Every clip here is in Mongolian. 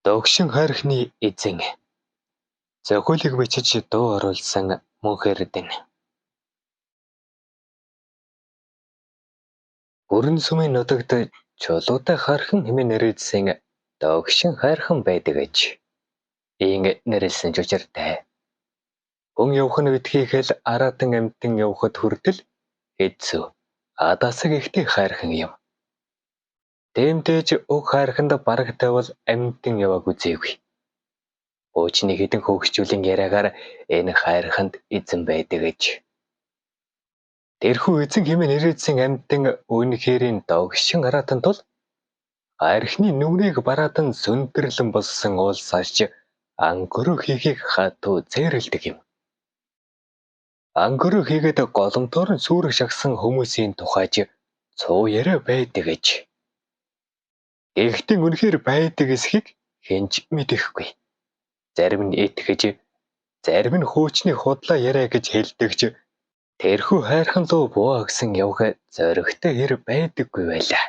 Догшин хайрхны эзэн зохиолыг бичиж дуу оруулсан Мөнхэрдэн. Өрн сүмийн нутагт чулуутай хархан хэмээн нэрийдсэн догшин хайрхан байдаг аж. Ийм нэрлсэн ч учиртай. Хүн явах нь битгийхэл араатан амьтан явахад хүртэл хэцүү. Адасаг ихтэй хайрхан юм. Тэмтэж уг хайрханд бараг тавил амьтан явааг үзээгүй. Хуучны хэдэн хөөгчүүлийн яриагаар энэ хайрханд эзэн байдаг аж. Тэрхүү эзэн хэмээн нэрийдсэн амьтан үнэхэрийн догшин араатан тул хайрхны нүмрийг бараатан сүндэрлэн болсон уулсааш ангөрөө хийхийг хатуу зээрэлдэг юм. Ангөрөө хийгээд голомтоор нь сүрэг шагсан хүмүүсийн тухайч цуу яриа байдаг аж. Гэхдээ үнэхээр байдаг эсхийг хэн ч мэдэхгүй. Зарим нь итгэж, зарим нь хуучны худлаа яриа гэж хэлдэг ч тэрхүү хайрхан руу бууа гэсэн явах зоригтой хэр байдаггүй байлаа.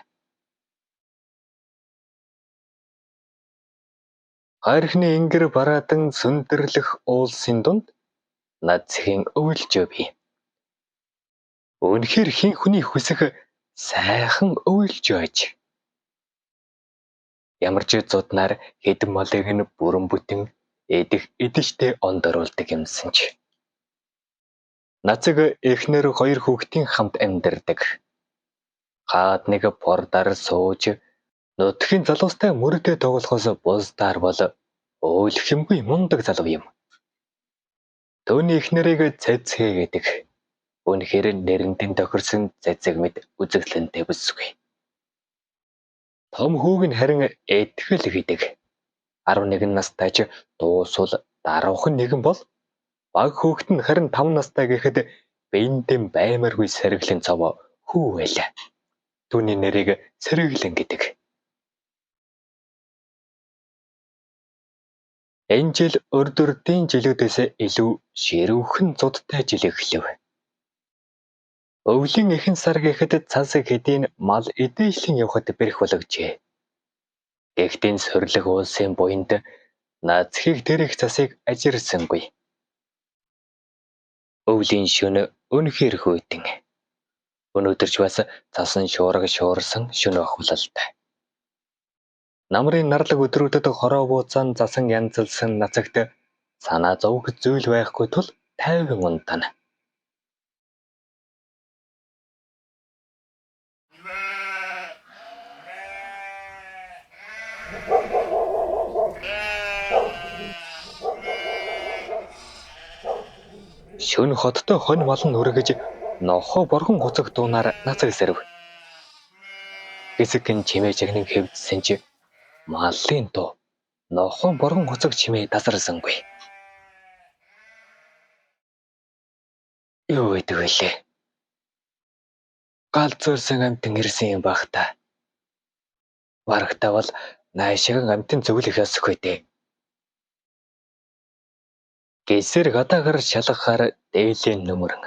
Хайрхны ингэр бараатан сүндэрлэх уулсын дунд над зэхэн өвөлжөө бий. Үнэхээр хэн хүний хүсэх сайхан өвөлжөө аж. Ямар ч зуднаар хэдэн малыг нь бүрэн бүтэн эдэх эдэжтэй ондоруулдаг юмсан ч. Нацаг эхнэр хоёр хүүхдийн хамт амьдардаг. Хаад нэг бордаар сууж нутгийн залуустай мөрдөө тоглохоос бусдаар бол өөлөх юмгүй мундаг залуу юм. Түүний эхнэрийг Цэцгээ гэдэг. Үнэхээр нэрэнтэн тохирсон цэцэг мэт үзэсгэлэнтэй бүсгүй. Том хүүг нь харин Этгэл гэдэг. 11 настай ч дуусвал даруухан нэгэн бол баг хүүхэд нь харин 5 настай гэхэд биендээ баймааргүй сэргэлэн цов хүү байлаа. Түүний нэрийг Сэргэлэн гэдэг. Энэ жил урд урдын жилүүдээс илүү ширүүхэн зудтай жил эхлэв. Өвлийн ихэнх сар гэхэд цас хэдийн мал эдээшлэн явхад бэрх болгожээ. Гэхдээ сорилог уулсын буянд наацхийг тэр их цасыг ажирсангүй. Өвлийн шөнө үнэхээр хүйтэн. Өнөөдөр ч бас цасан шуурга шуурсан шөнө ахвалалтай. Намрын нарлаг өдрүүдэд хороо бууцаан засан янзалсан нацагт санаа зовох зүйл байхгүй тул тайван унтана. Шөнө хоттой хонь малн үргэж нохоо боргон хуцаг дуунаар нацаг сэрв. Хэсэгхэн чимээ чагнан хэвдсэн чи малын дуу нохоо боргон хуцаг чимээ тасарсангүй. Юу гэдэг вүлээ? Гал зөөлсөн амьтан ирсэн юм бах та. Барагтаа бол наашиган амьтан зөвлөх ёсгүй дээ. Гисэр гадаагаар шалгахаар дээлээ нөмөрн.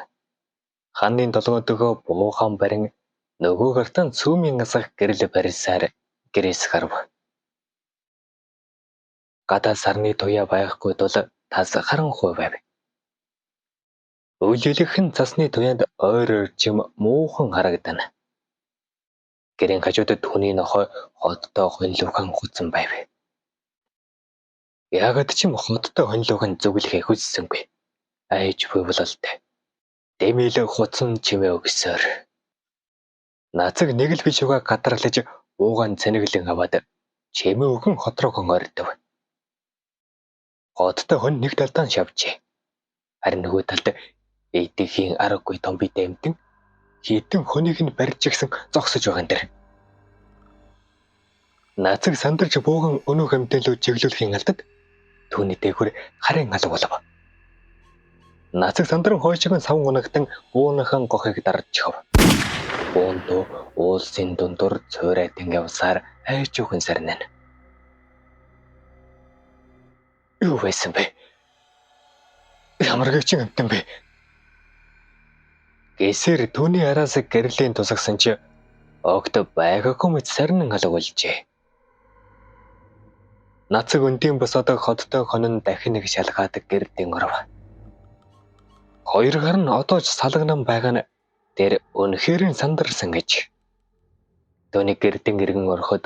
Ханны долгион дөхөө буухан барин нөгөө гартан цүүмийн асах гэрэл барьсаар гэрээс гарв. Гадаа сарны туяа байхгүй тул тас харанхуй байв. Өвлөлөхан цасны туяанд ойр орчим муухан харагдана. Гэрийн хажууд түүний нохой хоттой хоньлуухан хуцсан байв. Яагаад ч юм хоттой хоньлуухан зүглэхээ хүссэнгүй. Айж буй бололтой. Дэмэл хуцсан чимээ өгсөөр. Нацаг нэг л биш угаа гадарлаж уугаан цэнэглэн аваад чимээ өгөн хотрогон ордов. Хоттой хонь нэг талдаа шавжээ. Харин нөгөө талд эдхийн аргагүй том битэй амьтан хитэн хөнийг нь барьж гисэн зогсож байгаа юм дэр. Нацаг сандарч бууган өнөөх амьтан руу чиглүүлэхийн алдад түүний дээгүүр харын алга болов. Нацаг сандран хойшигон савн унагдан бууныхан гохыг дарж хов. Буунд уулсын дундуур цуурайтан явсаар айжуухан сарнана. Юу байсан бэ? Ямар гэгчин амьтан бэ? Гэсэр түүний араас гэрлийн тусагсан чи огт байгаагүй мэт сарнан алга болжээ. Нацаг өндийн босоод хоттой хонон дахин нэг шалгаад гэрдийн оров. Хоёр гар нь одоо ч салганан байгаа нь тэр үнэхээр сандарсан гэж. Түүний гэрдэн иргэн ороход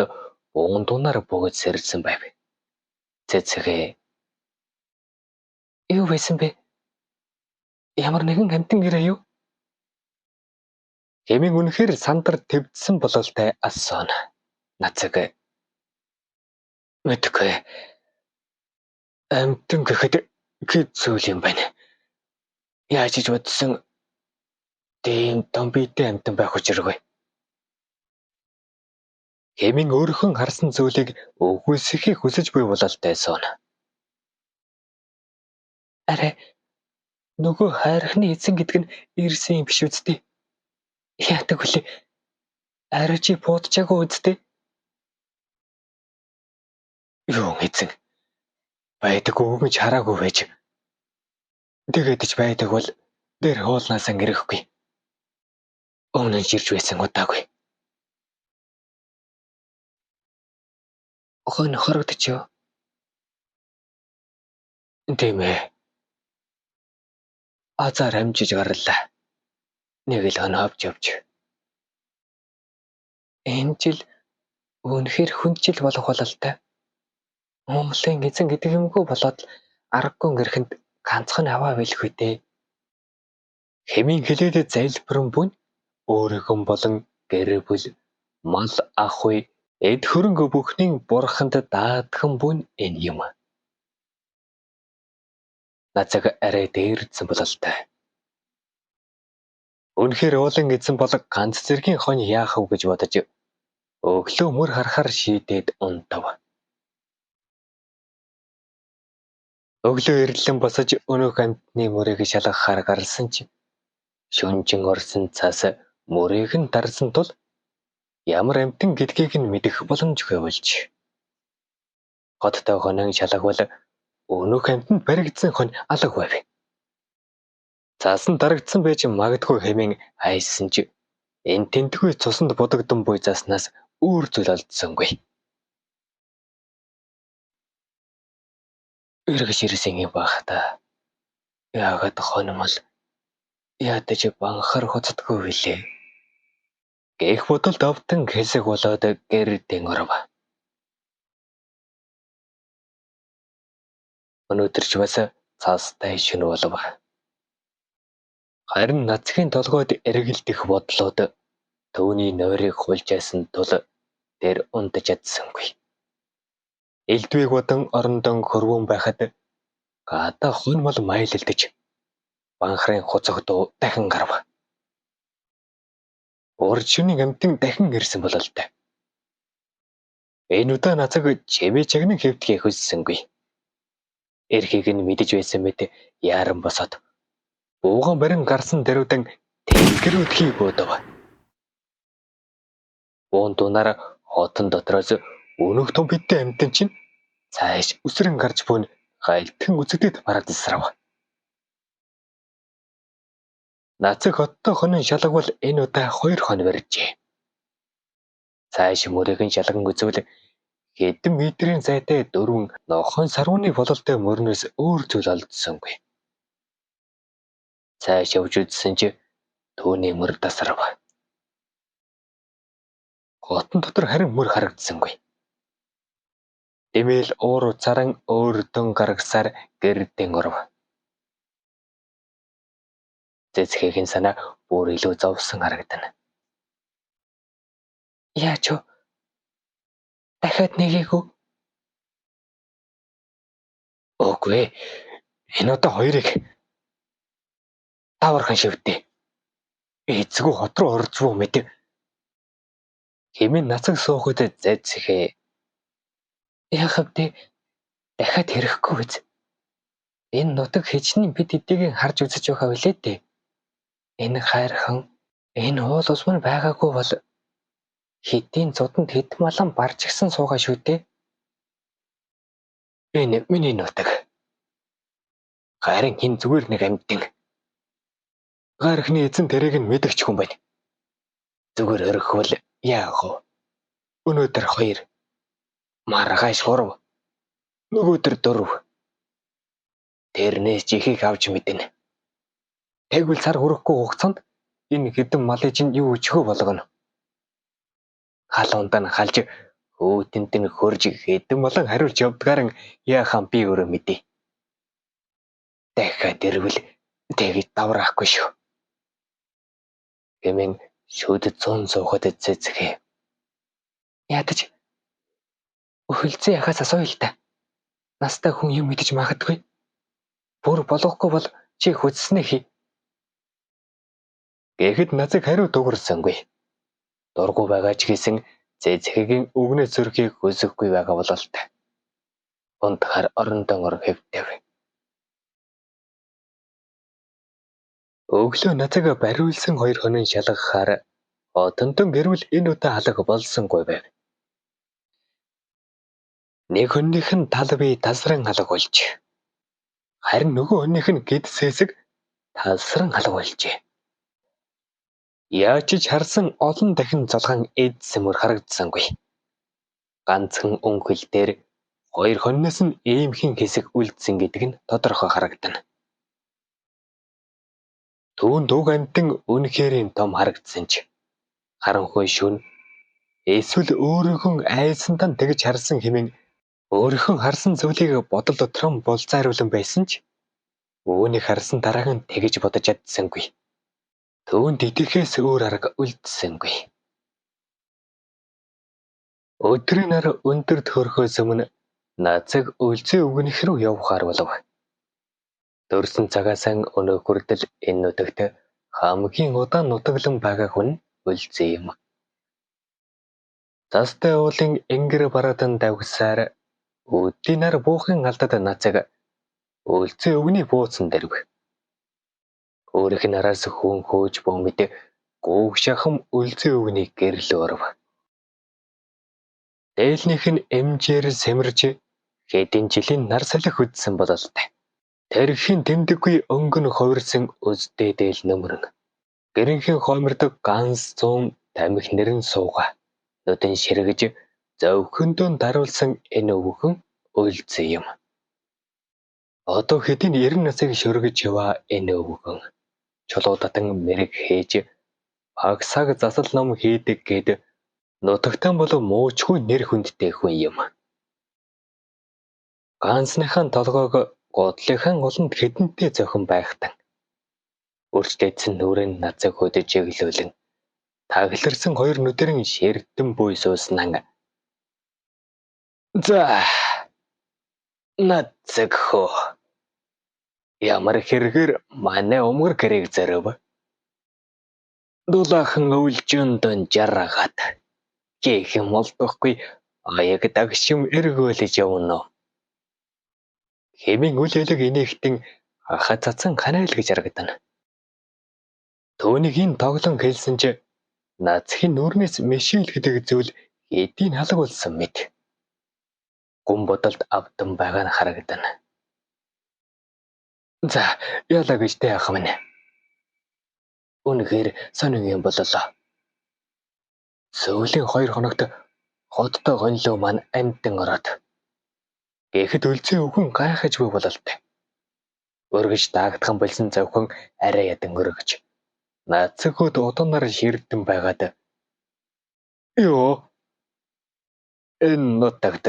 уун дунаар бөгөөд сэрсэн байв. Цэцгээ. Юу байсан бэ? Ямар нэгэн амьтан гэрээ юу? Хэмээн үнэхээр сандар твдсэн бололтой асууна. Нацаг. Мэдгүй. Амьтан гэхэд хэд зүйл юм байна. Яаж ч бодсон тийм том биетэй амьтан байх учиргүй. Хэмээн өөрийнхөө харсан зүйлийг үгүйсгэхийг хүсэж буй бололтой сууна. Арай нөгөө хайрхны эзэн гэдэг нь ирсэн юм биш үсттэй. Яадаг вүлээ? Арай чи буудчаагүй үсттэй. Юу эзэн? Байдаг үгмэж хараагүй байж. Тэгээд ч байдаг бол дээр хуулнаасаа ирэхгүй. Өмнө нь ирж байсан удаагүй. Хон хорогдчихё. Тийм ээ. Азар амжиж гарлаа. Нэг л хон авч явж. Энэ жил үнэхээр хүнчил болох бололтой. Монголын эзэн гэдэг юмгүй болоод аргагүй гэрхэнд ганцхан аваа билгүй дээ. Хэмээн хэлээд залбирэн бүн өөрийнхөө болон гэр бүл мал ах уу эд хөрөнгө бүхний бурханд даатхан бүн энэ юм. Нацаг арай дээрдсэн бололтой. Үнэхээр уулын эзэн бол ганц зэргийн хонь яах вэ гэж бодож өглөө мөр харахаар шийдээд унтав. Өглөө эрлэн босож өнөөх амьтны мөрийг шалгахаар гарсан ч шүнжин орсон цас мөрийг нь дарсан тул ямар амьтан гэдгийг нь мэдэх боломжгүй болж. Хоттой хонон шалгавал өнөөх амьтанд баригдсан хонь алга байв. Цас нь дарагдсан байж магадгүй хэмээн хайсан ч энэ тентгүй цуснд будагдан буй заснаас өөр зүйл олдсонгүй. Эргэж ирсэн юм байх та. Яагаад хоньмол ядаж банхар хоцдгүй вүлээ. Гэх бодолд автан хэсэг болоод гэрдэн оров. Өнөөдөр ч бас цастай шөнө болов. Харин нацгийн толгойд эргэлдэх бодлоод түүний нойрыг хулжаасан тул тэр унтаж чадсангүй. Элдвийг бодон орондон хөрвөн байхад гадаа хоньмол майлалдаж банхрын хуцаг дуу дахин гарав. Урд шөнийн амьтан дахин ирсэн бололтой. Энэ удаа нацаг чимээ чагнан хэвтгийг хүссэнгүй. Эрхийг нь мэдэж байсан мэт яаран босоод бууган барин гарсан даруйдан тэнгэр өдгийг бодов. Буун дунаар хотон дотроос өнөөх том биттэй амьтан чинь цааш үсрэн гарч буун гайлтхан үзэгдэд бараадсарав. Нацаг хоттой хонин шалгавал энэ удаа 2 хон барьжээ. Цааш мөрийг нь шалган үзвэл хэдэн метрийн зайтай 4 ногоон сарвууны бололтой мөрнөөс өөр зүйл олдсонгүй. Цааш явж үзсэн чи түүний мөр тасрав. Хотон дотор харин мөр харагдсангүй. Дэмэл уур уцааран өөртөө гаргасаар гэрдэн оров. Цэцгээгийн санаа бүр илүү зовсон харагдана. Яач вэ? Дахиад нэгийг үү? Үгүй ээ. Энэ удаа хоёрыг тавархан шивдээ. Эцгүй хот руу орж буу мэд. Хэмээн нацаг суухад зэцхээ. Яах вэ? Дахиад хэрэггүй биз? Энэ нутаг хичнээн бид эдийг харж үзэж байгаа билээ дээ. Энэ хайрхан, энэ уул усман байгаагүй бол хэдийн зуданд хэд малан баржигсан суугаа шүү дээ. Энэ миний нутаг. Харин хэн зүгээр нэг амьтан. Гархны эзэн тэрийг нь мэдгч хүн байна. Зүгээр өргөх бол яах вэ? Өнөөдөр 2, маргааш 3. Нөгөөдөр 4. Тэрнээс ч ихийг авч мэднэ. Тэгвэл сар хүрэхгүй хугацаанд энэ хэдэн малын чинь юу өчгөө болгоно. Халуунд нь халж өөтөнд нь хөрж хэдэн болон хариулж явдгаар нь яахан би өөрөө мэдье. Дахиад ирвэл тэгж давраахгүй шүү. Хэмээн шүд 100 суухад цэцгээ. Ядаж өхөлцөө яхаас асууя л та. Настай хүн юм идэж магадгүй. Бүр болохгүй бол чи хүсснээ хий. Гэхэд Нацаг хариу төгөрсөнгүй. Дургу байгаа ч гэсэн цэцхэгийн үгнээ зөрхийг хүсэхгүй байгаа бололтой. Унтахаар орондон ор хэвтэв. Өглөө Нацаг бариулсан хоёр хонин шалгахаар хотонтон гэрвэл энэ удаа алга болсонгүй байв. Нэг хөннийх нь тал бие тасран алга болж, харин нөгөө хөннийх нь гэд сэсэг талсран алга болжээ. Яаж ч харсан олон дахин золгон эд сэмэр харагдсангүй. Ганцхан өнхөл дээр хоёр хонноос нь иймхэн хэсэг үлдсэн гэдэг нь тодорхой харагдана. Түүнд уг амьтан үнэхээр том харагдсан ч харанхуй шүн эсвэл өөрийнхөө айсантан тэгж харсан хэмээн өөрийнхөө харсан зүйлийг бодол дотроо булзааруулан байсан ч үүнийг харсан дараахан тэгж бодож чадсангүй. Түүнд итгэхээс өөр арга үлдсэнгүй. Өдрийн нар өндөр төрхөөс өмнө Нацаг өлзий өвгөнийх рүү явахаар болов. Дөрсөн цагаасан өнөө хүртэл энэ нутагт хамгийн удаан нутаглан байгаа хүн өлзий юм. Застай уулын энгэр бараадан давгсаар өдний нар буухын алдад Нацаг өлзий өвгөний бууцан дэрв. Өөрийнх нь араас хүн хөөж бөө мэд гүүг шахам өлзий өвгөний гэрлөө оров. Дээлнийх нь эмжээр сэмэрж хэдэн жилийн нар салхи хөдсөн бололтой. Тэрхийн тэмдэггүй өнгө нь хувирсан өсдөө дээл нөмрөн. Гэрэнхэн хоймордог ганц зуун тамхи нэрэн сууга. Нүдэн ширгэж зовхиндөө даруулсан энэ өвгөн өлзий юм. Одоо хэдийн 90 насыг шөргөж яваа энэ өвгөн чулуу татан мэрэг хийж багсааг засал ном хийдэг гэд нутагтан болов муучгүй нэр хүндтэй хүн юм. Ганцныхаа толгойг гутлынхаа олонд хэдэнтэй зохин байхтан өрчдөөдсөн нүрэн Нацаг хөдөж чиглүүлэн тагларсан хоёр нүдэрэн ширтэн буй сууснан за Нацаг хөө ямар хэрэгээр манай умгар гэрийг зорив. Дулаахан өвлжөндөн жаргаад гэх юм олдохгүй аяг дагшим эргөөлж явна. Хэмээн үл элэг инээхтэн хахад цацсан ханайл гэж харагдана. Түүнийг энэ тоглон хэлсэн чи Нацхийн нүрнээс мишэл гэдэг зүйл хэдийн алга болсон мэт. Гүн бодолд автан байгаа нь харагдана. За яалаа гэж тэ ах минь. Үнэхээр сонин юм бололоо. Сүүлийн 2 хоногт хоттой гонлоо маань амтан ороод. Гэхэд өлзий өвгөн гайхаж буй бололтой. Өргөж даагдхан болсон зовхон арай ядан өргөж. Нацгууд уданаар ширдэн байгаад ёо энэ нутагт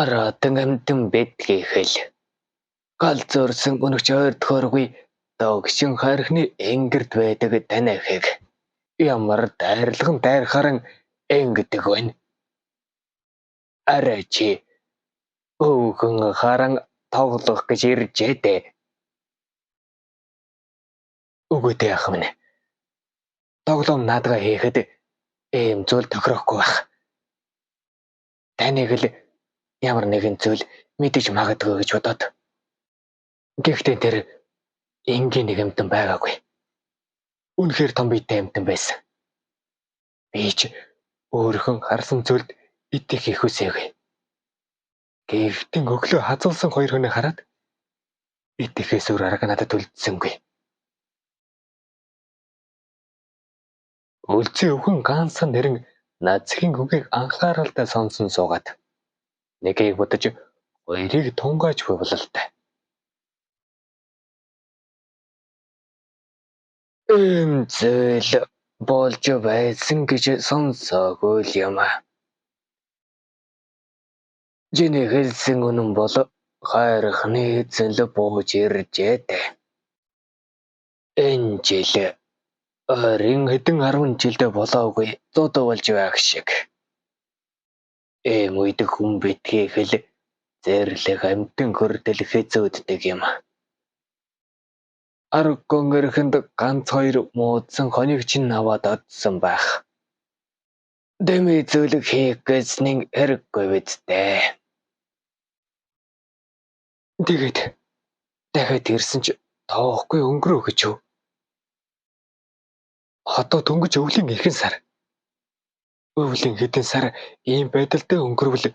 аратан амтан бэдгийхэл галзуурсан өнөгч ойртохооргүй догшин хайрхны энгэрт байдаг таниахыг ямар дайрлаган дайрхааран ингэдэг байна. Арай чи өвгөн харан тоглох гэж иржээ дээ. Үгүй дээ ах минь. Тоглоом наадгаа хийхэд ийм зүйл тохирохгүй байх. Таныг л ямар нэгэн зүйл мэдэж магадгүй гэж бодоод. Гэхдээ тэр энгийн нэг амтан байгаагүй. Үнэхээр том биетэй амтан байсан. Би ч өөрийнхөө харсан зүйлд итгэх хүсээгүй. Гэхдээ өглөө хазуулсан хоёр хүнийг хараад итгэхээс өөр арга надад үлдсэнгүй. Өлзий өвгөн ганцхан нэрэн Нацгийн үгийг анхааралтай сонсон суугаад. Нэгийг бодож хоёрыг тунгааж буй бололтой. Ийм зүйл болж байсан гэж сонсоогүй л юм. Чиний хэлсэн үнэн бол хайрхны эзэн л бууж иржээ дээ. Энэ жил ойрын хэдэн 10 жилд болоогүй зуд болж байх шиг. Ийм үед хүн битгий хэл зэрлэг амьтан хүртэл хэзүүддэг юм. Аргон эрхэнд ганц хоёр муудсан хоног чинь аваад одсон байх. Дэмий зүйл хийх гэснийн хэрэггүй биз дээ. Тэгээд дахиад ирсэн ч тоохгүй өнгөрөө гэж юу? Одоо дөнгөж өвлийн ихэнх сар. Өвлийн хэдэн сар ийм байдалтай өнгөрвөл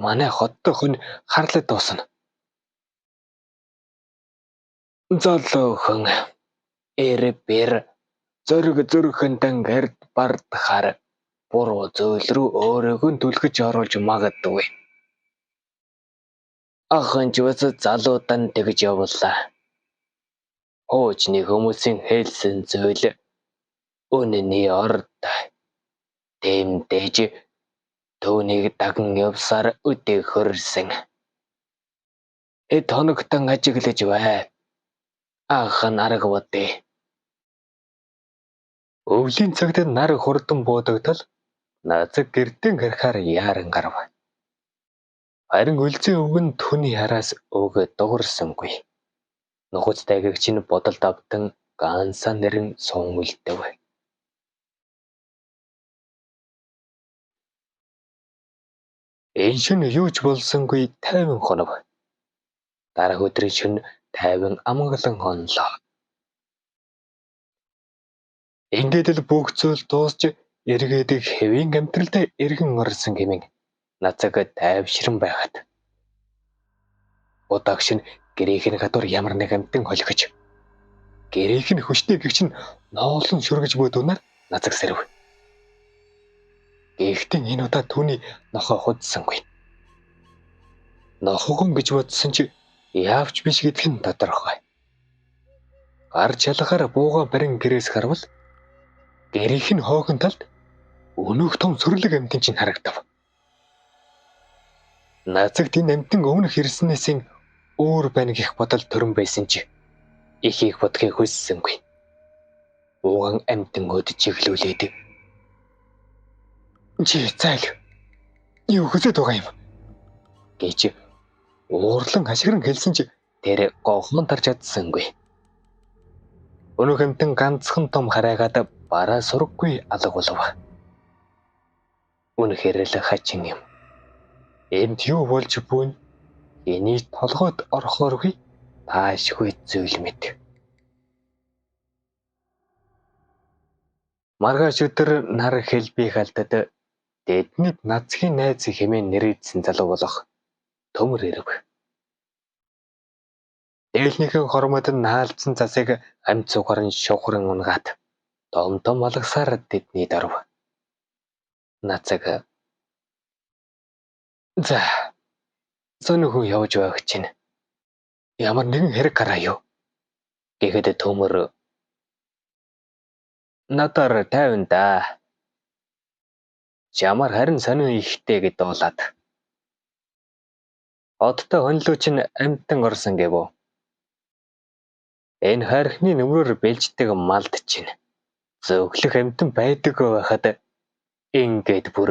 манай хоттой хонь харлаад дуусна. Золоохон эр бэр зөрөг зөрхөнтөн гэрд бардахаар буруу зүйл рүү өөрөөгөө нь түлхэж оруулж магадгүй. Ахын ч бас залуудан тэгж явлаа. Хуучны хүмүүсийн хэлсэн зүйл үнэний орд тэмдэж түүнийг даган явсаар өдөө хөрсөн. Эд хоногтон ажиглаж бай. Ах нь арга бодъё. Өвлийн цагт нар хурдан буудагтал Нацаг гэртээ гарахаар яаран гарав. Харин өлзий өвгөн түүний хараас өг дуурсангүй. Нухацтай гэгч нь бодолд автан ганцаа нэрэн суун үлдэв. Энэ шөнө юу ч болсонгүй тайван хонов. Дараах өдрийн шөнө тайван амгалан хонлоо. Ингээд л бүх зүйл дуусч эргээд хэвийн амьдралдаа эргэн орсон хэмээн Нацаг тайвшран байхад удаагш нь гэрийнх нь гадуур ямар нэг амьтан холигч гэрийнх нь хөштэй гэгч нь ноолон шүргэж буй дунаар Нацаг сэрв. Гэхдээ энэ удаа түүний нохой худсангүй. Нохогон гэж бодсон чи яавч биш гэдг нь тодорхой. Гар чалгаар буугаа барин гэрээс харвал гэрийнх нь хоохон талд өнөөх том сүрлэг амьтан чинь харагдав. Нацагт энэ амьтан өмнөх ирснээсээ өөр байна гэх бодол төрөн байсан чи их их бодохыг хүссэнгүй. Буугаан амьтан өд чиглүүлээд чи зайл юу хүсэж байгаа юм гэж уурлан хашгиран хэлсэн чи тэр гохон тарж чадсангүй. Өнөөх амьтан ганцхан том хараагаад бараа сураггүй алга болов. Үнэхээр л хачин юм. Энд юу болж буйн эний толгойд орохооргүй таашгүй зүйл мэт. Маргааш өдөр нар хэлбий халтад тэднийд Нацгийн найз хэмээн нэрийдсэн залуу болох Төмөр ирэв. Дээлнийхэн хормойд наалдсан засыг амьд цугаар нь шухран унгаад том том алгасаар тэдний дарв. Нацаг за сонин хүн явж байх чинь ямар нэгэн хэрэг гараа юу гэхэд Төмөр надаар тайван да. Чамаар харин сонин ихтэй гэд дуулаад. Одтой хоньлуу чинь амьтан орсон гэв үү? Энэ хайрхны нөмрөөр бэлждэг малд чинь зөвхлөх амьтан байдаг байхад ингээд бүр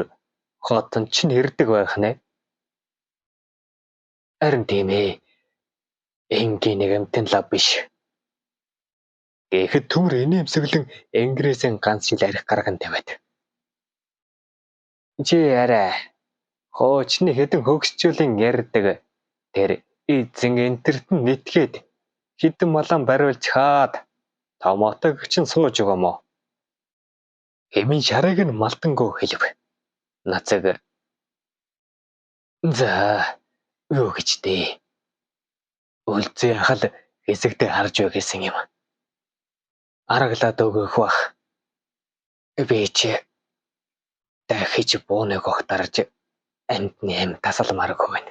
хотон чинь ирдэг байх нэ. Харин тийм ээ. Энгийн нэг амьтан лав биш. Гэхэд Төмөр инээмсэглэн энгэрээсээ ганц шил арх гарган тавиад. Чи арай хуучны хэдэн хөгсчүүлийн ярьдаг тэр эзэн энтерт нь нэтгээд хэдэн малан бариулж хаад томоотог чинь сууж байгаа мó. Хэмээн шарыг нь малтангуу хэлв. Нацаг за юу гэж дээ. Өлзий ахал хэсэгтээ харж бай гэсэн юм. Араглаад өгөх бах. Би чи дахиж бууныг огтарж Амьтны ам тасалмааргүй байна.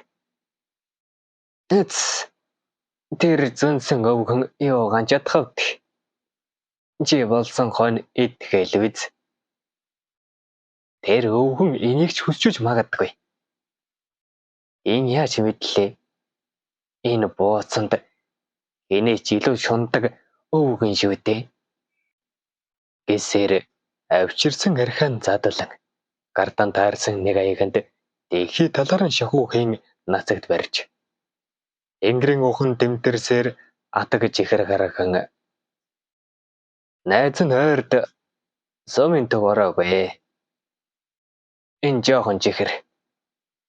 Тэц тэр зөнсөн өвгөн юугаан чадах вэ? Чи болсон хон итгэл биз? Тэр өвгөн энийг ч хүсчүүж магадгүй. Энэ яаж мэдлээ? Энэ бууцанд энэч илүү шундаг өвгөн шүү дээ. Гэсээр авчирсан архиан задлан гардан таарсан нэг аяганд дэлхий талаар нь шахуу хийн нацагт барьж энгэрийн ухан дэмтэрсээр атаг чихэр гарган найз нь ойрд сумын төв ороогүй. Энэ жоохон чихэр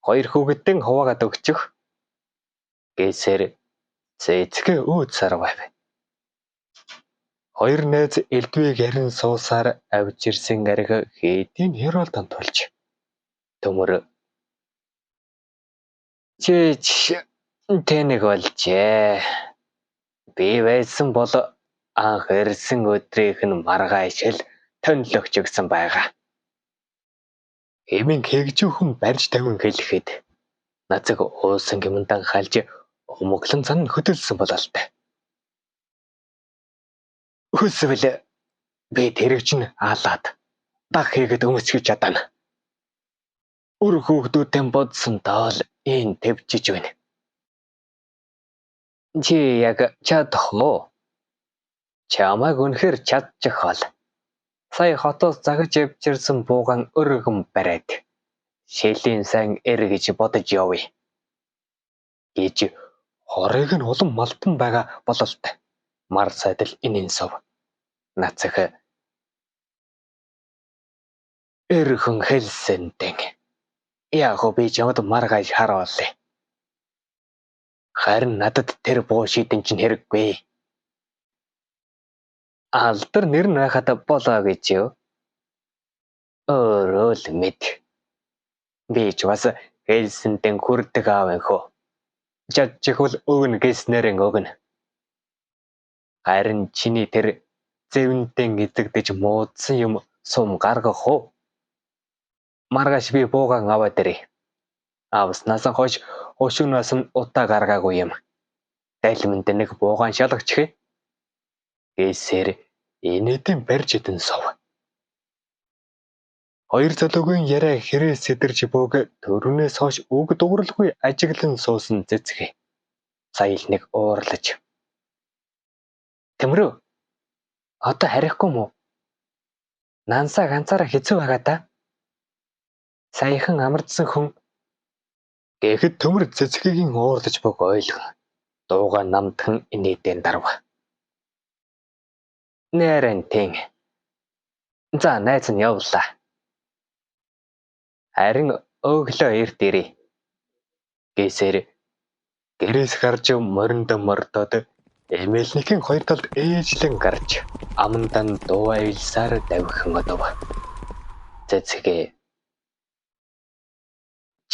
хоёр хүүхэдтэн хуваагаад өгчих гэсээр цэцгээ өөд сарвав. Хоёр найз элдвийг ярин суусаар авчирсан арга хэдийн херолдон тулж төмөр чич тэнэг болжээ. Би байсан бол анх ирсэн өдрийнх нь маргааш л тонилогч гисэн байгаа. Хэмээн хэгжүүхэн барьж тавин хэлэхэд нацаг уусан гэмэндан халж өмөглөн зан хөдөлсөн бололтой. Хүсвэл би тэрэг чинь алаад баг хийгээд өмсгөж чадана. Үр хүүхдүүдтэй бодсон доол энэ твжиж байна. Чи яг чадах уу? Чамайг үнэхээр чадчих бол. Сая хотоос загаж явжирсан буугаан өргөн бариад шилийн сайн эр гэж бодож явъя гэж хорыг нь улам малтан байгаа бололтой. Мар сайдал инэн сов. Нацах эрхэн хэлсэнтэн. Яг би чамд маргааш харуулъя. Харин надад тэр буу шидэн чинь хэрэггүй. Алдар нэр нь байхад болоо гэж юу? Өөрөө л мэд. Би ч бас хэлсэнтэн хүрдэг аав энхөө. Чадчихвал өгнө гэснээрэн өгнө. Харин чиний тэр зэвэнтэн эзэгдэж муудсан юм сум гаргах уу? Маргааш би буугаан аваад ирье. Авснаас хойш хошигноос нь утаа гаргаагүй юм. Дайлманд нэг буугаан шалгачих. Гэсээр инээдэн барьж идэн сов. Хоёр залуугийн яриа хэрээ сэтэрч бууг төрөнөөс хойш үг дууралгүй ажиглан суусан цэцгээ. Сая л нэг уурлаж. Тэмрүү. Одоо харихгүй мүү? Нансаа ганцаараа хэцүү байгаа да. Саяхан амардсан хүн гэхэд төмөр цэцгийн уурлаж бог ойлгон. Дууга намтхан инээдэн дарв. Нэрэн тэн. За найз нь явлаа. Харин өглөө эрт ирээ. Гэсээр гэрээс гарч моринд мордоод эмээлнийхэн хоёр талд ээжлэн гарч амандан дуу авилсаар давхин одов. Цэцгээ.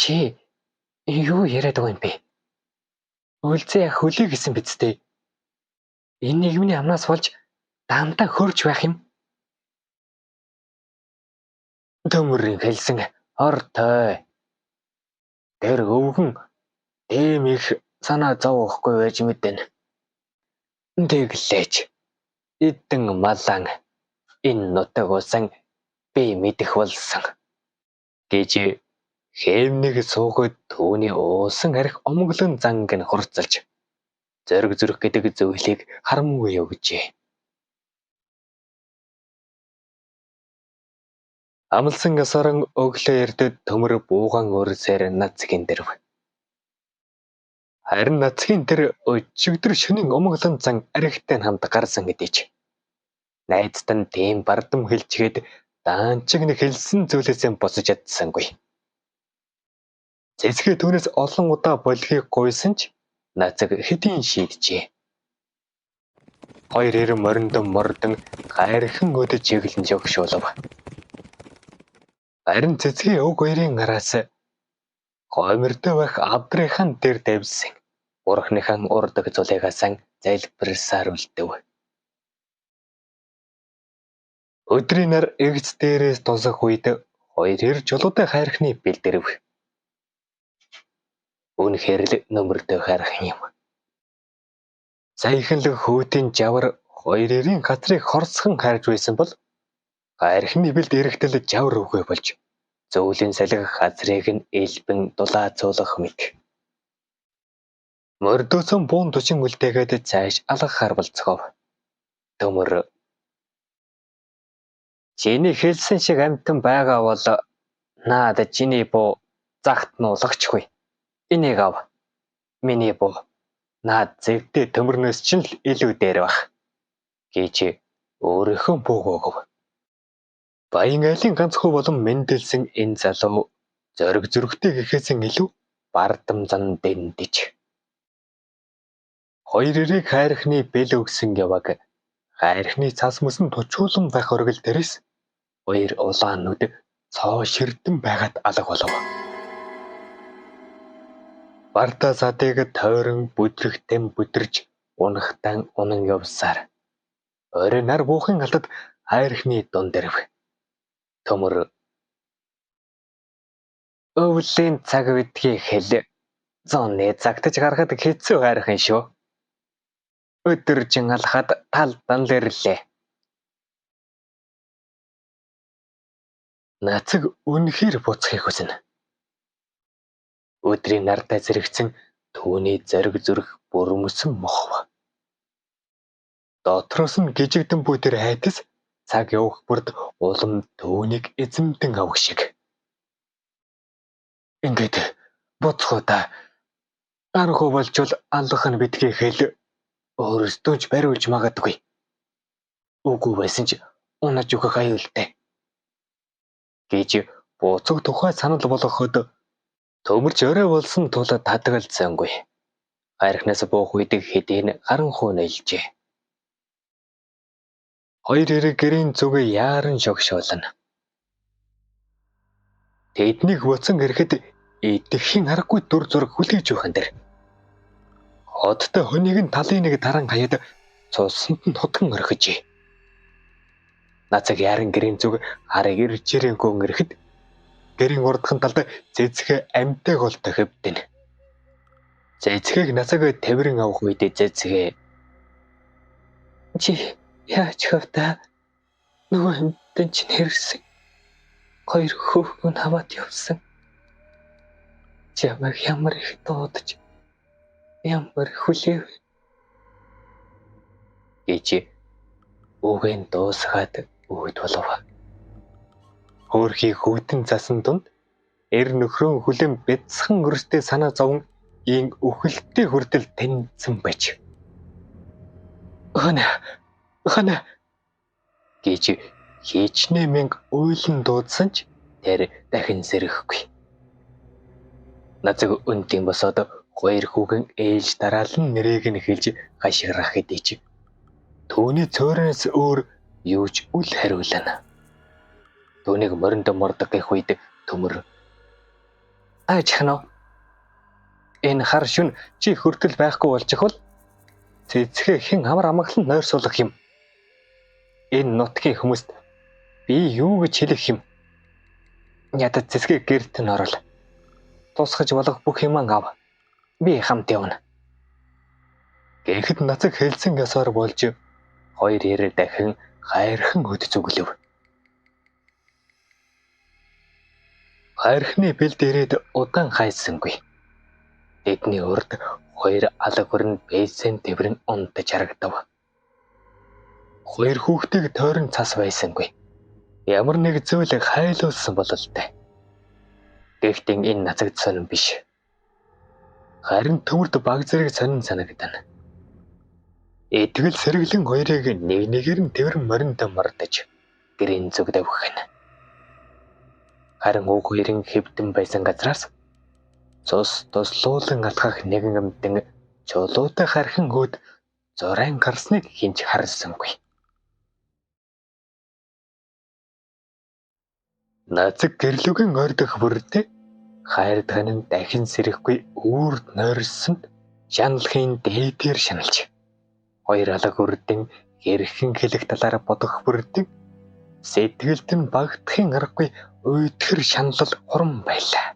Чи юу яриад байгаа юм бэ? Үлзээ яг хөлий гэсэн биз дээ. Энэ нийгмийн амнаас болж дандаа хөрч байх юм. Төмөрийн хэлсэн ортой. Тэр өвгөн тийм их санаа зовохгүй байж мэднэ. Тэглээч. Идэн малан энэ нутаг усан би мэдэх болсон гэж хэмнэг суугаад түүний уусан арх омглон занг нь хурцлж зориг зүрх гэдэг зүйлийг харамгүй өгжээ. Амлсан ёсорон өглөө эрдэд төмөр буугаан өрсээр нацгийн дэрв. Харин нацгийн тэр өчигдөр шөнийн омглон зан архитай хамт гарсан гэдээч. Найзад нь тийм бардам хэлчихэд даанчиг нэг хэлсэн зүйлээсээ босож чадсангүй. Цэцгээ түүнээс олон удаа болхийг гуйсан ч нацаг хэдийн шийджээ. Хоёр эр мориндон мордон гайрхан өдөж чиглэн жогшуулав. Харин цэцгийн өг хоёрын араас гомортой байх авдрынхан дээр давьсан. Бурхныхан урдаг зулыгаасан залбирсаар үлдэв. Өдрийн нар эгц дээрээс тусах үед хоёр эр чулуутай хайрхны бэлдэрэв. Үнэхээр л нөмөртэй хайрхан юм. Саяхан л хүүдийн жавар хоёр эрийн газрыг хорсхон хайрж байсан бол хайрхны бэлд эрэхтэл жавар үгүй болж зөөлийн салхи газрыг нь элбэн дулаацуулах мэт. Мордоосон буун тучин үлдээгээд цааш алгахаар болцгов. Төмөр чиний хэлсэн шиг амьтан байгаа бол наад чиний буу загт нуулгачихгүй. Энийг ав. Миний буу наад зэвдээ төмөрнөөс чинь л илүү дээр байх гэж өөрийнхөө бууг өгөв. Баян айлын ганц хүү болон мэндэлсэн энэ залуу зориг зүрхтэй гэхээс илүү бардам зан дэндэж. Хоёр эрийг хайрхны бэл өгсөн яваг хайрхны цас мөсөн тучуулан байх оргил дээрээс хоёр улаан нүд цоо ширдэн байгаад алга болов. Барта садыг тойрон бүдрэгтэн бүдэрч унахтан унан явсаар орой нар буухын алдад хайрхны дунд ирэв. Төмөр өвлийн цаг бидгийг хэл зооны цагтаж гаргад хэцүү хайрхан шүү. Өдөржин алхаад талдан л ирлээ. Нацаг үнэхээр буцахыг хүснэ. Өдрийн нартай зэрэгцэн түүний зориг зүрх бүрмөсөн мохов. Дотроос нь гижигдэн буй тэр хайдас цаг явах бүрд улам түүнийг эзэмдэн авах шиг. Ингээд буцах уу та. Аргагүй болчвол алах нь битгий хэл өөрөөсөө ч бариулж магадгүй. Үгүй байсан ч унаж өгөх аюултай гэж буцах тухай санал болгоход төмөрч орой болсон тул татгалзсангүй. Хайрхнаас буух үед хэдийн харанхуй нэлжээ. Хоёр эрэг гэрийн зүгээ яаран шогшуулна. Тэднийг буцан ирэхэд идэхин аргагүй дүр зураг хүлээж өгөх энэ. Хоттой хүнийг нь талын нэг таран хаяад цусанд нь хутган орхижээ. Нацаг яаран гэрийн зүг харыг ирж гүн ирэхэд гэрийн урдхан талд цэцгээ амьтайг бол тохивдэн. Цэцгийг нацаг тавиран авах үед цэцгээ чи яаж хавта нөгөө амьтан чинь хэрсэн. Хоёр хөөхөн аваад явсан. Чамайг ямар их дуудаж ямар хүлээв гэж үгэн дуусгаад өөд болов. Хөөрхий хүйтэн засан дунд эр нөхрөө хүлэн бяцхан өрстэй санаа зовон ийн үхэлтэй хүртэл таньсан байж. Хана хана гэж хичнээн мянга уйлан дуудсан ч тэр дахин сэрэхгүй. Нацаг өнтийн босоод хоёр хүүгэн ээлж дараалан нэрийг нь хэлж хашгирах хэдий ч түүний цөөрөөс өөр юу ч үл хариулна. Түүнийг моринд мордог гэх үед төмөр аажхно. Энэ хар шүн чи хүртэл байхгүй болчихвол цэцгээ хэн амар амгалан нойрсуулах юм. Энэ нутгийн хүмүүст би юу гэж хэлэх юм? Ядад цэцгээ гэрт нь орол. Тусгаж болох бүх юмаа ав. Би хамт явна. Гэхэд нацаг хэлсэн ёсоор болж хоёр эрэ дахин хайрхан өд зүглэв. Хайрхны бэлд ирээд удаан хайсангүй. Тэдний урд хоёр алга өрн бэйсэн тэврэн унтаж харагдав. Хоёр хүүхдийг тойрон цас байсангүй. Ямар нэг зүйл хайлуулсан бололтой. Гэхдээ энэ нацагд сонин биш. Харин төмөрт баг зэрэг сонин санагдана. Итгэл сэргэлэн хоёрыг нэг нэгээр нь тэврэн моринд мордож гэрийн зүг давхина. Харин уг хоёрын хэвдэн байсан газраас цус туслуулан алхах нэгэн амьтан чулуутай хархан өөд зурайн гарсныг хинч харсангүй. Нацаг гэрлүгэн ойрдох бүрдээ хайрдхан нь дахин сэрэхгүй үүрд нойрсонд шаналхын дээдээр шаналж хоёр алга үрдэн хэрхэн хэлэх талаар бодох бүрдэн сэтгэлд нь багтахын аргагүй уйдхэр шаналл хурам байлаа.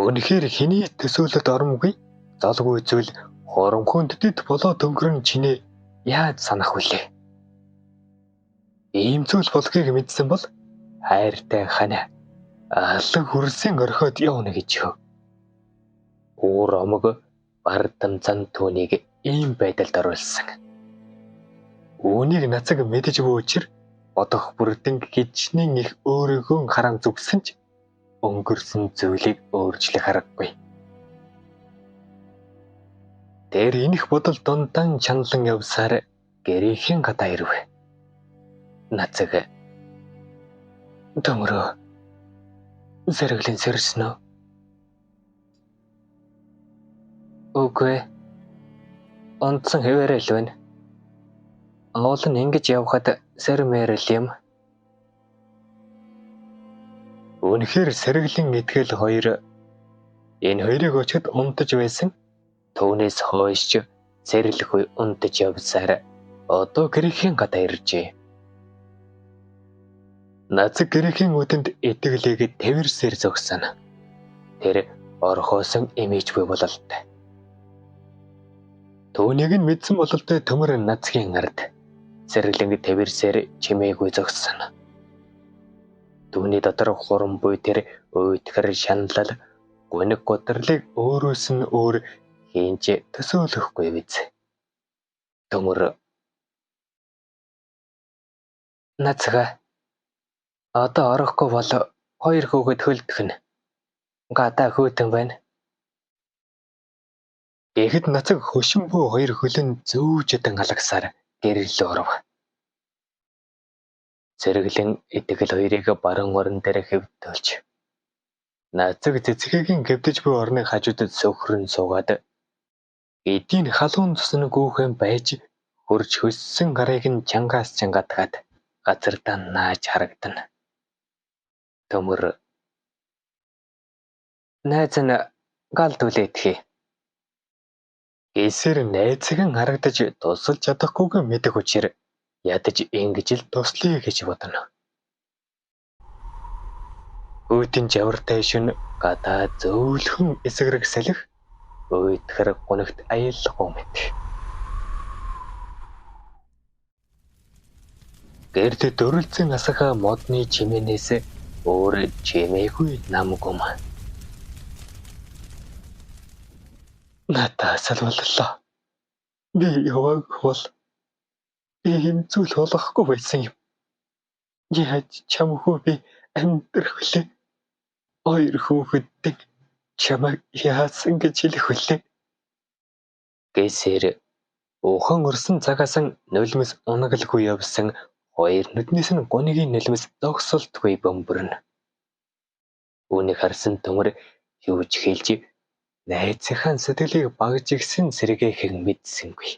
Үнэхээр хэний төсөөлөлд оромгүй золгүй зүйл хоромхон дэд болоо төнгөрөн чинээ яаж санах вүлээ? Ийм зүйл болохыг мэдсэн бол хайртай ханаа алаг хөрсөн орхиод явна гэж хөө. Уур омог бардам зан түүнийг ийм байдалд оруулсан. Үүнийг нацаг мэдэж буй учир бодох бүрдэн хичнээн их өөрийгөө харан зүгсэн ч өнгөрсөн зүйлийг өөрчлөх аргагүй. Тэр энэх бодол дундан чаналан явсаар гэрийнхэн гадаа ирэв. Нацаг төмөрөө зэрэглэн сэрсэн үү? Үгүй. Онцсон хэвээрээ л байна. Уул нь ингэж явхад сэрмээр л юм. Үнэхээр сэргэлэн итгэл хоёр энэ хоёрыг очиход унтаж байсан. Түүнээс хойш сэрэлгүй унтаж явсаар одоо гэрхийн гадаа иржээ. Нацаг гэрхийн үдэнд итгэлийг тэвэрсээр зогсон. Тэр орхоосон эмээж буй бололтой. Түүнийг нь мэдсэн бололтой төмөр нацгийн ард сэргэлэнг тэвэрсээр чимээгүй зогссон. Түүний дотор хурам буй тэр уйдгар шаналл гуниг гудралыг өөрөөс нь өөр хэн ч төсөөлөхгүй биз. Төмөр нацгаа одоо орохгүй бол хоёр хүүхэд хөлдөх нь. Гадаа хөтөн байна. Гэхэд нацаг хөшин бүү хоёр хөлөн зөөждөн алагсаар гэрэл оров. Зэрэглэн итгэл хоёрыг баруун орон дээр хэвтүүлж нацаг цэцгэгийн хэвтэж буй орны хажуудад сөхрөн суугаад эдийн халуун цусны гүүхэн байж хөрж хөссөн гарыг нь чангаас чангатгаад газартаа нааж харагдана. Төмөр найз нь гал түлээдхий. Гэсээр найзхан харагдаж тусалж чадахгүйг мэдэх учир ядаж ингэж л туслая гэж бодно. Үүдэн жавартай шөнө гадаа зөөлхөн эсгэрэг салхи уйдхар гунигт аяллахгүй мэт. Гэрт дөрөлцөн асахаа модны чимээнээс өөр чимээгүй нам гум. Надаас л боллоо. Би яваагүй бол би ийм зүйл болохгүй байсан юм. Яаж чамгүй би амьдрах вүлээ? Хоёр хүүхэдтэй чамайг яасан гэж хэлэх вүлээ? Гэсээр ухан өрсөн цагаас нулимс унагалгүй явсан хоёр нүднээс нь гунигийн нулимс зогсолтгүй бөмбөрнө. Үүнийг харсан төмөр юу ч хэлж найзынхаа сэтгэлийг багж игсэн сэргээхэн мэдсэнгүй.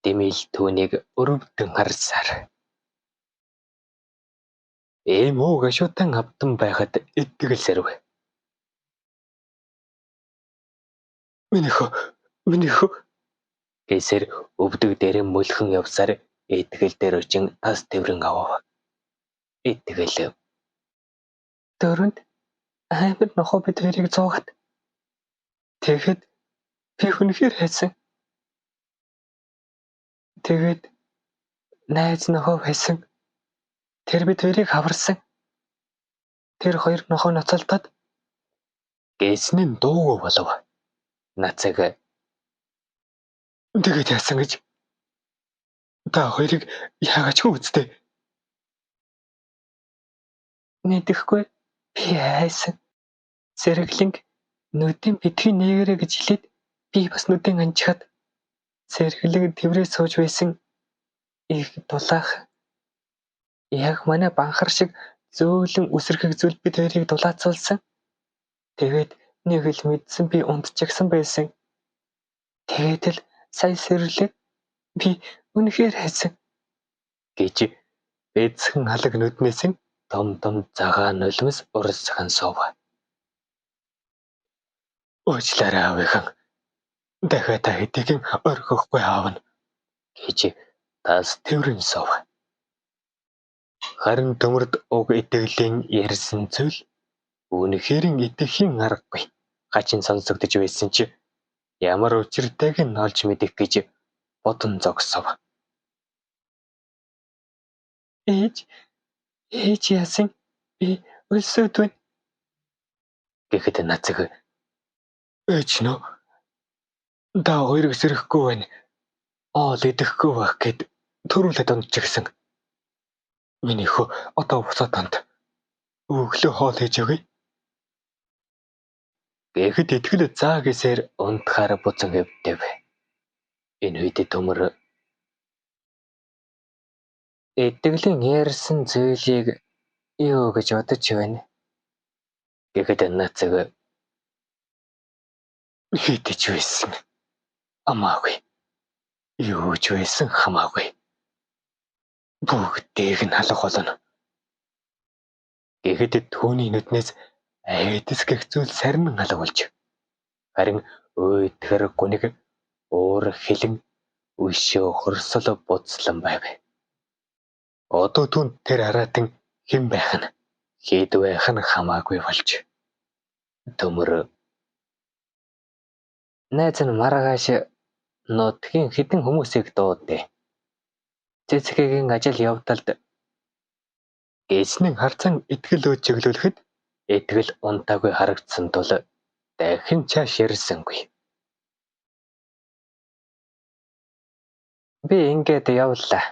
Дэмэл түүнийг өрөвдөн харсаар. Ийм уу гашуутан авдан байхад итгэл сэрв. Миний хөө гэсээр өвдөг дээрэн мөлхөн явсаар итгэл дээр очин тас тэврэн авав. Итгэл дөрөнд амар нохоо бид хоёрыг зуугаад тэгэхэд би үнэхээр хайсан. Тэгээд найз нохоо байсан. Тэр бид хоёрыг хаварсан. Тэр хоёр нохоо ноцолдоод гэсний нь дуугүй болов. Нацаг тэгээд яасан гэж та хоёрыг яагач үздэй. Мэдэхгүй би айсан. Зэрэглэнг нүдийн битгий нээгэрэ гэж хэлээд би бас нүдэн анчхаад зэрэглэг тэврээ сууж байсан их дулаах. Яг манай банхар шиг зөөлөн үсрэхэг зүйл бид хоёрыг дулаацуулсан. Тэгээд нэг л мэдсэн би унтчихсан байсан. Тэгээд л сая сэрлээ. Би үнэхээр хайсан гэж эцхэн алаг нүднээс нь том том цагаан нулимс урсган суув. Уучлаарай аавынхан. Дахиад та хэдийгэн орхихгүй аавна гэж тас тэврэн суув. Харин төмөрд уг итгэлийн ярьсан зүйл үнэхээр итгэхийн аргагүй. хачин сонсогдож байсан чи ямар учиртайг нь олж мэдэх гэж бодон зогсов. Ээж, ээж яасан, би өлсөөд байна гэхэд Нацаг ээж нөө та хоёрыг сэрэхгүй байна. Оол идэхгүй байх гэд төрүүлээд унтчихсан. Миний хөө одоо буцаад унт. Өглөө хоол хийж өгье. Гэхэд Итгэл заа гэсээр унтахаар буцан хэвтэв. Энэ үед Төмөр Итгэлийн ярьсан зүйлийг юу гэж бодож байна гэхэд Нацаг хитэж байсан. Амаагүй. Юу ч байсан хамаагүй. Бүгдийг нь алах болно. Гэхэд түүний нүднээс айдас гэх зүйл сарнин алга болж, харин өөдгөр гуниг уур хилэн өшөө хорсол буцлан байв. Одоо түүнд тэр араатан хэн байх нь хэд байх нь хамаагүй болж Төмөр найз нь маргааш нутгийн хэдэн хүмүүсийг дуудъя. Цэцэгийн ажил явдалд гэснэн харцан Итгэл өө чиглүүлэхэд Итгэл унтаагүй харагдсан тул дахин чааш ярьсангүй. Би ингээд явлаа.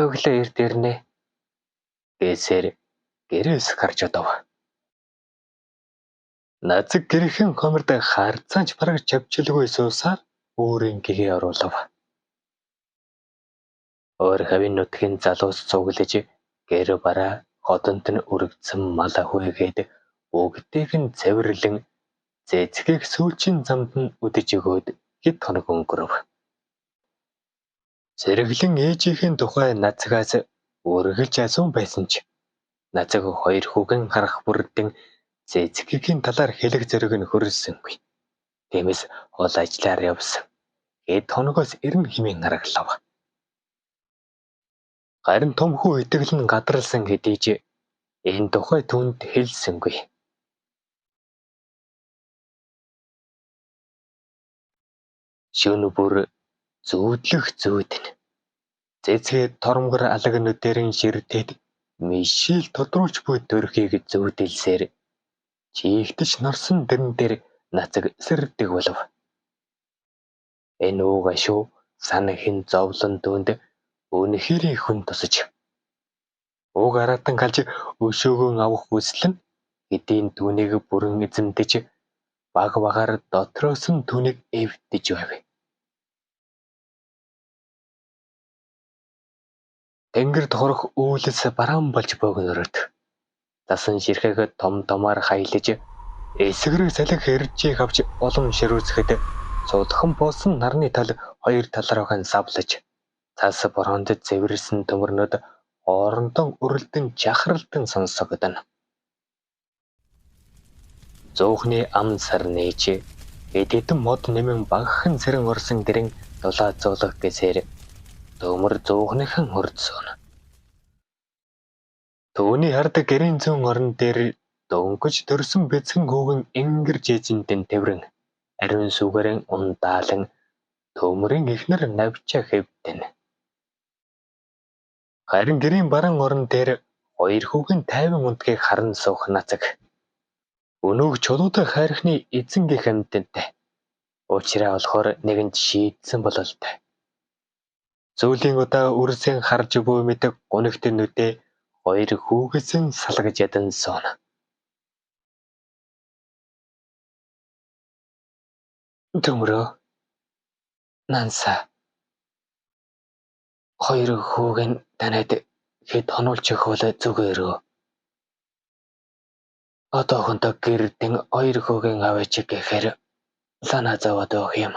Өглөө эрт ирнэ гэсээр гэрээс гарч одов. Нацаг гэрхэн хоморд харцаанч бараг чавчилгүй суусаар өөрийн гэгээ оруулав. Өөр хавийн нутгийн залуус цуглаж гэр бараа хотонд нь үргэцэн мал хүүгээд бүгдийг нь цэвэрлэн Цэцгийг сүүлчийн замд нь үдэж өгөөд хэд хоног өнгөрөв. Зэрэглэн ээжийнхэн тухай Нацагаас үргэлж асуун байсан ч Нацаг хоёр хүүгэн харах бүрдэн Цэцгийн талаар хэлэх зориг нь хөрөлсөнгүй. Тиймээс хол ажиллаар явсан. Хэд хоногоос ирнэ хэмээн хараглав. Харин том хүү Итгэл нь гадралсан хэдий ч энэ тухай түүнд хэлсэнгүй. Шөнө бүр зүүдлэх зүүднэ. Цэцгээ тормгор алаг нүдэрэн ширтээд мишил тодруулж буй төрхийг зүүдэлсээр чийгтэж норсон дэрэн дээр Нацаг сэрдэг болов. Энэ ууг ашуу санахийн зовлон түүнд үнэхэрийн хүн тусаж. Уг араатан галж өшөөгөн авах хүсэл нь хэдийн түүнийг бүрэн эзэмдэж баг багаар дотроос нь түүнийг эвдэж байв. Тэнгэрд хорох үйлс бараан болж богнорот. Засан ширхэг том томоор хаялж эсгэрэг салхи хэржийг авч улам ширүүцэхэд сулхан боосон нарны тал хоёр тал руугаа савлаж цас бороонд цэвэрлсэн төмөрнөд хоорондоо өрөлдөн жахралдан сонсогдоно. Зуухны ам сарнэж хэд хэдэн мод нэмэн багахан сэрэн орсон гэрэн дулаа зуулах гэсээр Төмөр зуухныхан хурд сууна. Түүний хард гэрийн зүүн орон дээр дөнгөж төрсөн бяцхан хүүгэн энгэр жээжиндэн тэврэн ариун сүгэрэн ундаалan Төмөрийн эхнэр навчаа хэвтэнэ. Харин гэрийн бараан орон дээр хоёр хүүгэн тайван унтгийг харан суух Нацаг. Өнөөг чулуутай хайрхны эзэн гэх амьтантай. Учраа болохоор нэгэнд шийдсэн бололтой. Сүүлийн удаа үрсийн харж буй мэт гунигт нүдээ хоёр хүүгээс нь салгаж ядан сууна. Төмөрөө Нанса хоёр хүүг нь танайд хэд хонуулж өгөх бол зүгээрөө. Одоохондоо гэрдэн хоёр хүүгийн аваач гэхээр санаа зовоод өгөх юм.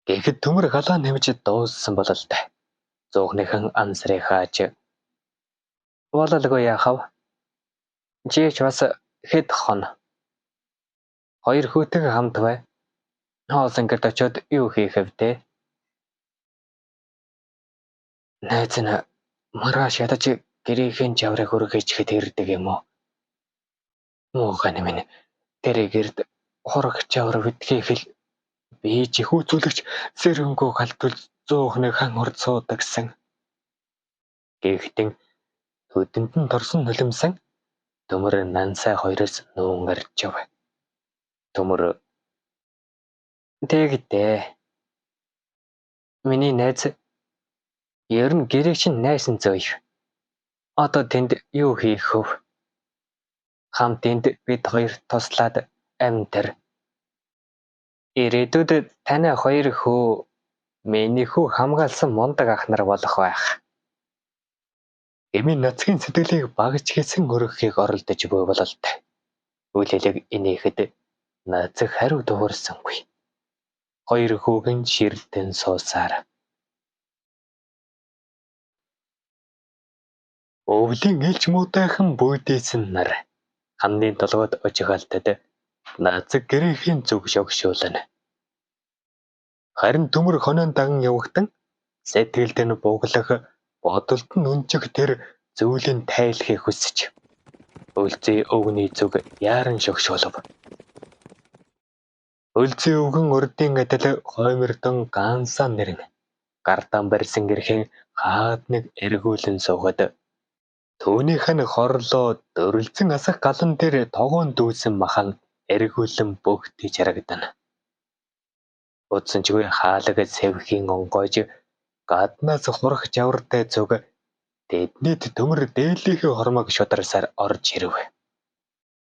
Гэхэд Төмөр галаа нэмж дууссан бололтой. Зуухныхан ам сарыг хааж бололгүй яахав. Чи ч бас хэд хон. Хоёр хүүтэйгээ хамт бай. Хоолсон гэрт очиод юу хийх вэ? Найз нь маргааш ядаж гэрийнхэн жаврыг өргөжихэд ирдэг юм уу? Муухай минь тэр гэрд хураг чавар битгий хэл би жихүүцүүлэгч сэрэнгүй халтул зөөхний хан урд суудагсан. Гэхдээ нүдэнд нь торсон нулимсан Төмөр Нансай хоёроос нүүн арчив. Төмөр тэгдээ. Миний найз ер нь гэрийг чинь найсан зөөе. Одоо тэнд юу хийх вэ? Хамт энд бид хоёр туслаад амьдар. Ирээдүйд танай хоёр хүү миний хүү хамгаалсан мундаг ах нар болох байх. Эмийн нацгийн сэтгэлийг багж хийсэн өргөхийг оролдож буй бололтой. Үйл хэлэг инээхэд нацаг хариу дуурсангүй. Хоёр хүүгэн ширтэн суусаар. Өвлийн элч муутайхан бүйдээсэн нар ханны толгойд ожигалтад нацаг гэрээхийн зүг шогшуулна. Харин Төмөр хонойн даган явагдан сэтгэлд нь буглах, бодолд нь өнжих тэр зүйлийн тайлахыг хүсэж Өлзий өвгөний зүг яаран шогшуулав. Өлзий өвгөн урдын адил хоймордон гансан нэрэн гартан барьсан гэрхэн хаад нэг эргүүлэн суухад түүнийх нь хорлоо дөрөлзөн асах галан дээр тогоон дүүсэн махан эргүүлэн бөгтөж харагдана. Удсанчгүй хаалга сэвхийн онгойж гаднаас хурах жавартай зүг тэднийд Төмөр дээлийнхээ хормойг шударсаар орж ирэв.